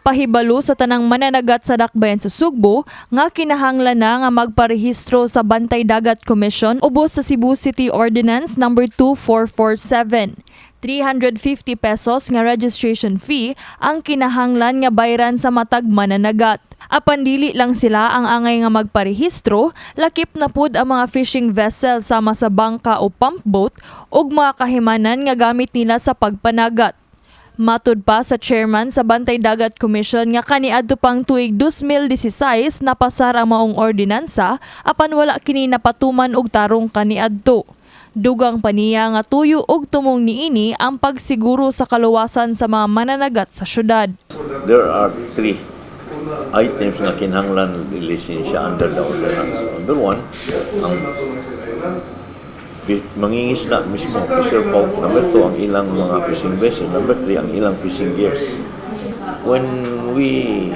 Pahibalo sa tanang mananagat sa dakbayan sa Sugbo nga kinahanglan na nga magparehistro sa Bantay Dagat Commission ubos sa Cebu City Ordinance Number 2447. 350 pesos nga registration fee ang kinahanglan nga bayran sa matag mananagat. Apan dili lang sila ang angay nga magparehistro, lakip na pud ang mga fishing vessel sama sa bangka o pump boat ug mga kahimanan nga gamit nila sa pagpanagat. Matud pa sa chairman sa Bantay Dagat Commission nga kaniadto pang tuig 2016 napasar ang maong ordinansa, apan wala kini napatuman og tarong kaniadto. Dugang pa niya nga tuyo og tumong niini ang pagsiguro sa kaluwasan sa mga mananagat sa syudad. There are three items nga kinahanglan lisensya under the ordinance. Number one, ang mangingisda mismo, fisher folk. Number two, ang ilang mga fishing vessel. Number three, ang ilang fishing gears. When we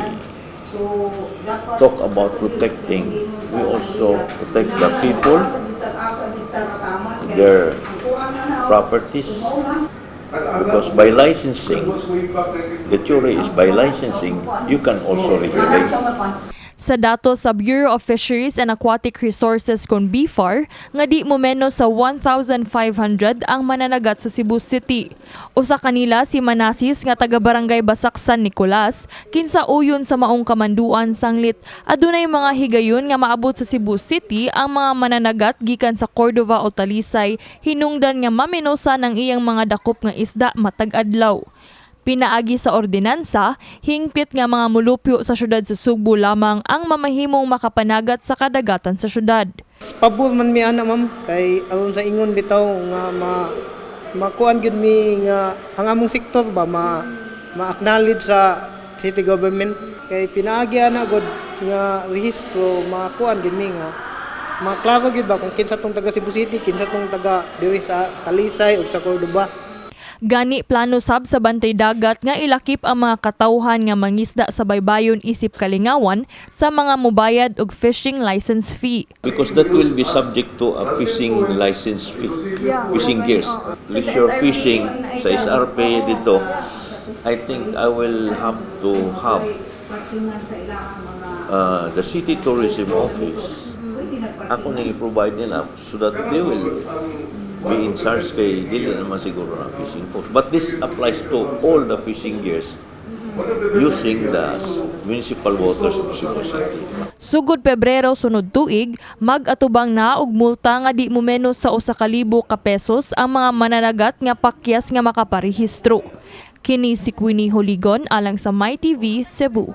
talk about protecting, we also protect the people, their properties, because by licensing, the theory is by licensing, you can also regulate. Sa datos sa Bureau of Fisheries and Aquatic Resources kon BFAR, nga di mo menos sa 1,500 ang mananagat sa Cebu City. Usa kanila si Manasis nga taga Barangay Basak San Nicolas, kinsa uyon sa maong kamanduan sanglit adunay mga higayon nga maabot sa Cebu City ang mga mananagat gikan sa Cordova o Talisay, hinungdan nga mamenosan ang iyang mga dakop nga isda matag adlaw. Pinaagi sa ordinansa, hingpit nga mga mulupyo sa syudad sa Sugbo lamang ang mamahimong makapanagat sa kadagatan sa syudad. Pabor man mi ana, ma'am, kay aron sa ingon bitaw nga ma makuan gyud mi nga ang among sektor ba ma ma-acknowledge sa city government, kay pinaagi ana gud nga rehistro, makuan gyud mi nga maklaro gyud ba kung kinsa tong taga Cebu City, kinsa tong taga diri sa Talisay ug sa Cordova. Gani plano sab sa Bantay Dagat nga ilakip ang mga katawhan nga mangisda sa baybayon isip kalingawan sa mga mubayad og fishing license fee. Because that will be subject to a fishing license fee, fishing gears. Leisure fishing sa SRP dito, I think I will have to have the City Tourism Office. Ako nang i-provide nila so that they will be in charge, kay dili naman siguro na fishing force. But this applies to all the fishing gears using the municipal waters of Cebu City. Sugod Pebrero sunod tuig, mag-atubang na og multa nga di mo menos sa 1,000 ka pesos ang mga mananagat nga pakyas nga makaparehistro. Kini si Queenie Holigon alang sa MyTV Cebu.